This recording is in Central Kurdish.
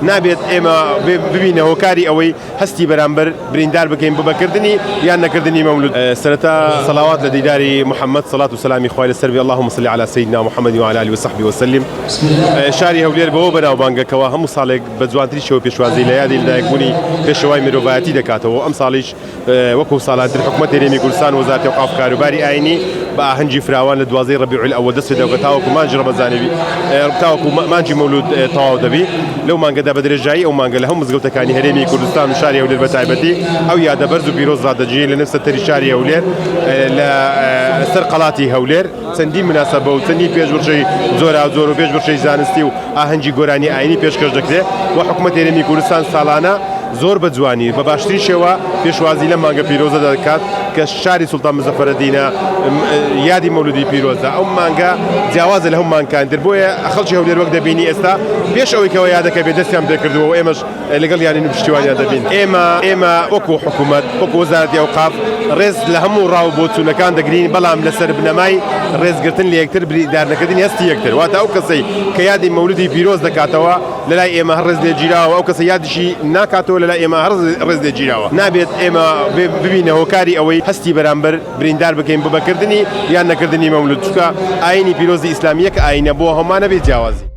نابێت ئێمە ببینە هۆکاری ئەوەی هەستی بەرامبەر بریندار بکەین بە بەکردنی یان نەکردنی مەولود. سەرەتا سەلاوات لە دیداری محمد سەلات و سەلامی خوای لەسەر بێ اللهم صل علی سیدنا محمد و علی آله و صحبه وسلم. شاری هەولێر بەوە بەناوبانگە کەوا هەموو ساڵێک بە جوانترین شێوە پێشوازی لە یادی لەدایکبوونی پێشەوای مرۆڤایەتی دەکاتەوە و ئەمساڵیش وەکو ساڵانتر حکومەتی هەرێمی کوردستان و وەزارەتی ئەوقاف کاروباری ئاینی بە ئاهەنگی فراوان لە دوازدەی ڕەبیع الئەوەل دەست پێ دەکات تاوەکو مانگی ڕەمەزانی تاوەکو مانگی مەولود تەواو دەبی لەو مانگەدا بە درێژایی ئەو مانگە لە هەموو مزگەوتەکانی هەرێمی کوردستان و شاری هەولێر بە تایبەتی ئەو یادە بەرز و پیرۆز ڕادەگیرێت لە نێو سەنتەری شاری هەولێر لە سەر قەڵاتی هەولێر چەندین مناسەبە و چەندین پێشبڕکێی جۆراوجۆر و پێشبڕکێی زانستی و ئاهەنگی گۆرانی ئاینی پێشکەش دەکرێت و حکومەتی هەرێمی کوردستان ساڵانە زۆر بە جوانی بە باشترین شێوە پێشوازی لەم مانگە پیرۆزە دەکات کە شاری سوڵتان مزەفەرەدینە یادی مەولودی پیرۆزە ئەو مانگە جیاوازە لە هەموو مانگەکانی تر بۆیە خەڵکی هەولێر وەک دەبینی ئێستا پێش ئەوەی کەەوە یادەکە بێ دەستیان پێکردووە و ئێمەش لەگەڵ یانین و پشتیوانیان دەبین. ئێمە ئێمە وەکو حکوومەت، وەکو وەزارەتی ئەوقاف ڕێز لە هەموو ڕا و بۆچوونەکان دەگرین، بەڵام لەسەر بنەمای ڕێزگرتن لە یەکتر، بریندارنەکردنی هەستی یەکتر. واتە ئەو کەسەی کە یادی مەولودی پیرۆز دەکاتەوە لەلای ئێمە هەر ڕێز لێگیراوە، ئەو کەسەی یادیشی ناکاتەوە لەلای ئێمە هەر ڕێز لێگیراوە. نابێت ئێمە ببینە هۆکاری ئەوەی هەستی بەرامبەر بریندار بکەین بە بەکردنی یان نەکردنی مەولود، چونکە ئایینی پیرۆزی ئیسلام یەک ئایینە بۆ هەمووانە بێ جیاوازی.